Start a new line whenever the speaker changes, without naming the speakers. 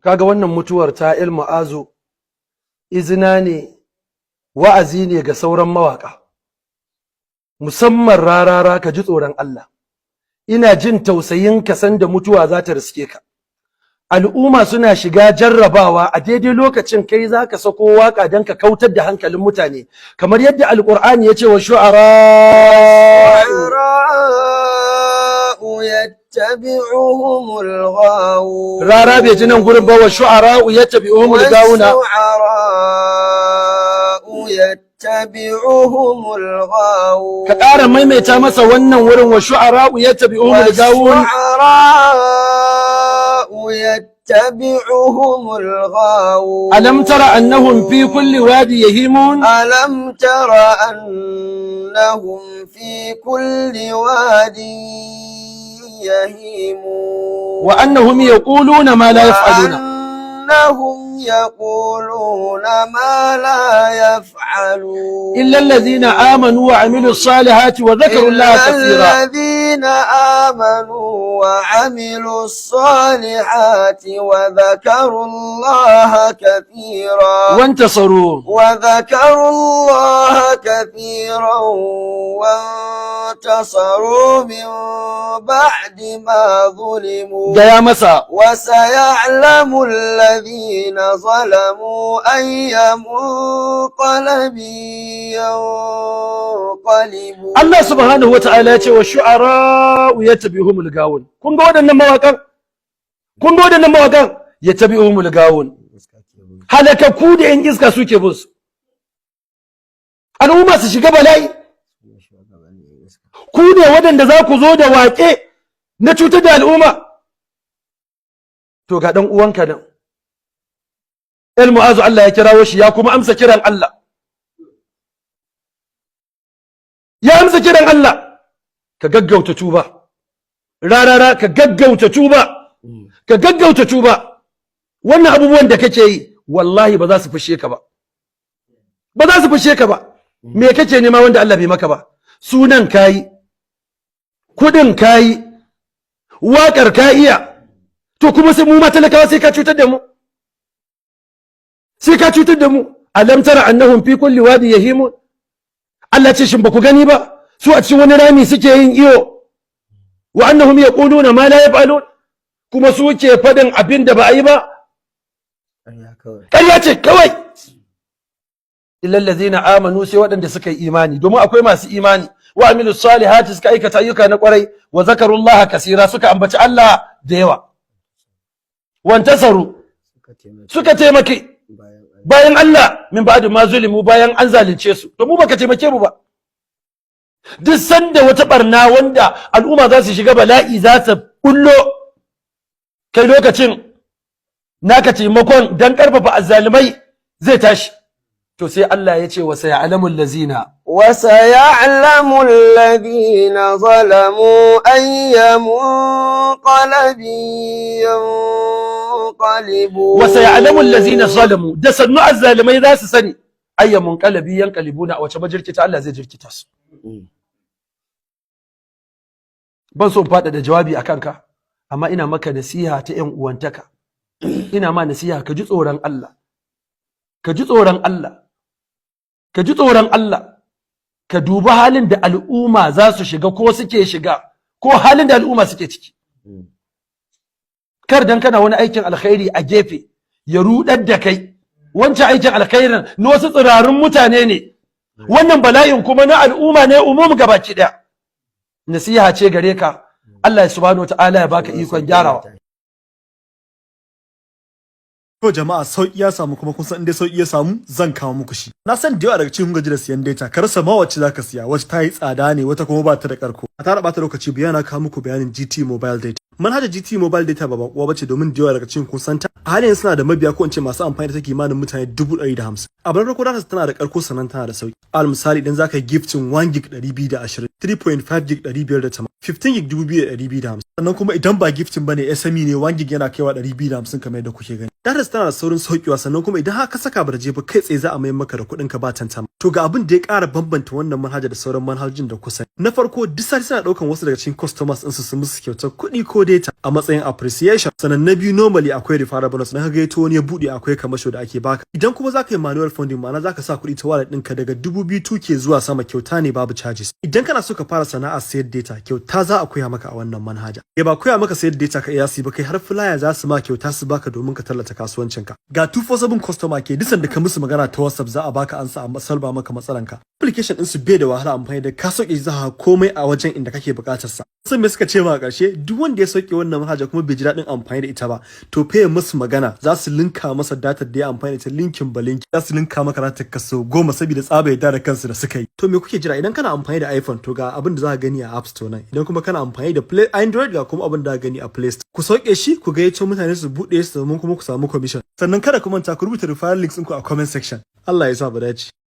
Kaga wannan mutuwar ta El Mu'azu izina ne, wa'azi ne ga sauran mawaka, musamman Rarara. Ka ji tsoron Allah. Ina jin tausayin ka san da mutuwa za ta riske ka. Al'umma suna shiga jarrabawa, a daidai lokacin kai za ka sako waka don ka kautar da hankalin mutane, kamar yadda Alƙur'ani ya ce wa shu'ara
الشعراء يتبعهم الغاوون.
Rara bai ji nan gurin ba. والشعراء يتبعهم الغاوون.
والشعراء يتبعهم الغاوون.
Ka ƙara maimaita masa wannan wurin: والشعراء يتبعهم الغاوون.
والشعراء يتبعهم الغاوون.
ألم تر أنهم في كل واد يهيمون.
ألم تر أنهم في كل واد يهيمون.
وأنهم يقولون ما لا يفعلون.
وأنهم يقولون ما لا يفعلون.
إلا الذين آمنوا وعملوا الصالحات وذكروا الله
إلا
كثيرا.
الذين آمنوا وعملوا الصالحات وذكروا الله كثيرا
وانتصروا.
وذكروا الله كثيرا وانتصروا من بعد ما ظلموا.
Gaya masa.
وسيعلم الذين ظلموا أي منقلب ينقلبون.
Allah subhanahu wa ta'ala ya ce والشعراء يتبعهم الغاوون. Kun ga waɗannan mawaƙan? Kun ga waɗannan mawaƙan? يتبعهم الغاوون, halakaku da yan iska suke bin su. Al'umma su shiga bala'i, ku ne waɗanda za ku zo da waƙe na cutar da al'umma. To ga ɗan uwanka nan El Mu'azu, Allah ya kirawo shi, ya kuma amsa kiran Allah, ya amsa kiran Allah. Ka gaggauta tuba, Rarara, ka gaggauta tuba, ka gaggauta tuba. Wannan abubuwan da kake yi, wallahi ba za su fushe ka ba, ba za su fushe ka ba. Me kake nema wanda Allah bai maka ba? Sunan kayi, kudin kayi, waƙar ka iya, to kuma sai mu ma talakawa sai ka cutar da mu, sai ka cutar da mu. ألم تر أنهم في كل واد يهيمون. Allah ce, shin ba ku gani ba, su a cikin wani rami suke yin iyo? وأنهم يقولون ما لا يفعلون. Kuma su ke faɗin abin da ba a yi ba. Ƙarya ce kawai. إلا الذين آمنوا, sai waɗanda suka yi imani, domin akwai masu imani, وعملوا الصالحات, suka aikata ayyuka na ƙwarai, وذكروا الله كثيرا, suka ambaci Allah da yawa, وانتصروا, suka taimaki bayan Allah, من بعد ما ظلموا, bayan an zalunce su. To mu baka taimake mu ba. Duk sanda wata barna wanda al'umma za su shiga bala'i za ta bullo, kai lokacin naka taimakon dan karfafa azzalumai zai tashi. To sai Allah ya ce وسيعلم الذين
وسيعلم الذين ظلموا أي منقلب ينقلبون.
وسيعلم الذين ظلموا, da sannu azzalumai za su sani, أي منقلب ينقلبون, a wace majirkita Allah zai jirkita su. Ban so in faɗaɗa jawabi a kanka, amma ina maka nasiha ta ƴan uwantaka. Ina ma nasiha, ka ji tsoron Allah, ka ji tsoron Allah, ka ji tsoron Allah. Ka dubi halin da al'umma za su shiga ko suke shiga, ko halin da al'umma suke ciki. Kar dan kana wani aikin alkhairi a gefe ya rudar da kai. Wancan aikin alkhairin na wasu tsirarun mutane ne, wannan bala'in kuma na al'umma ne umum gabaki daya. Nasiha ce gare ka. Allah subhanahu wataala ya baka ikon gyarawa.
To jama'a, sauki ya samu, kuma kun san in dai sauki ya samu, zan kawo muku shi. Na san da yawa daga cikin gaji da siyan data, ka rasa ma wacce zaka siya, wacce ta yi tsada ne, wata kuma ba ta da karko. A tara bata lokaci, bayana kawo muku bayanin GT Mobile Data. Manhajar GT Mobile Data ba bakuwa bace, domin da yawa daga cikin kun santa. A halin yanzu suna da mabiya, ko in ce masu amfani da ta, kimanin mutane 150,000. Abu na farko, data tana da karko, sannan tana da sauki. Al misali, idan zaka yi gifting, 1 gig 220, 3.5 gig 580, 15 gig 2250. Sannan kuma idan ba gifting bane, SME ne, 1 gig yana kaiwa 250, kamar yadda kuke gani. Datar tana da saurin saukewa, sannan kuma idan haka saka bata je ba, kai tsaye za a mayar maka da kuɗin ka ba tantama. To, ga abin da ya ƙara bambanta wannan manhaja da sauran manhajojin da kusa. Na farko, duk sati suna ɗaukan wasu daga cikin customers ɗinsu su musu kyautar kuɗi ko data a matsayin appreciation. Sannan na biyu, normally akwai referral bonus na ka gayyato wani ya buɗe, akwai kamasho da ake baka. Idan kuma za ka yi manual funding, ma'ana za ka sa kuɗi ta wallet ɗinka, daga 2000 tuke zuwa sama kyauta ne, babu charges. Idan kana so ka fara sana'a sayar data, kyauta za a koya maka a wannan manhaja. Ya ba koya maka sayar data ka iya ba kai, har flyer za su ma kyauta su baka domin ka tallata kasuwancinka. Ga 247 customer care, duk sanda ka musu magana ta WhatsApp za a baka ansa a solve maka matsalanka. Application ɗin su bai da wahala amfani da ka sauke, za ka komai a wajen inda kake buƙatar sa. San me suka ce ma a ƙarshe? Duk wanda ya sauke wannan manhaja kuma bai ji daɗin amfani da ita ba, to fa ya musu magana, za su linka masa datar da ya amfani da ita linkin ba linki. Za su linka maka datar kaso 10 saboda tsaba yadda da kansu da suka yi. To, me kuke jira? Idan kana amfani da iPhone, to ga abin da za ka gani a App Store nan. Idan kuma kana amfani da Play Android, ga kuma abin da za ka gani a Play Store. Ku sauke shi, ku gayyato mutane su buɗe su domin kuma ku samu commission. Sannan kada ku manta ku rubuta referral links ɗinku a comment section. Allah ya sa mu dace.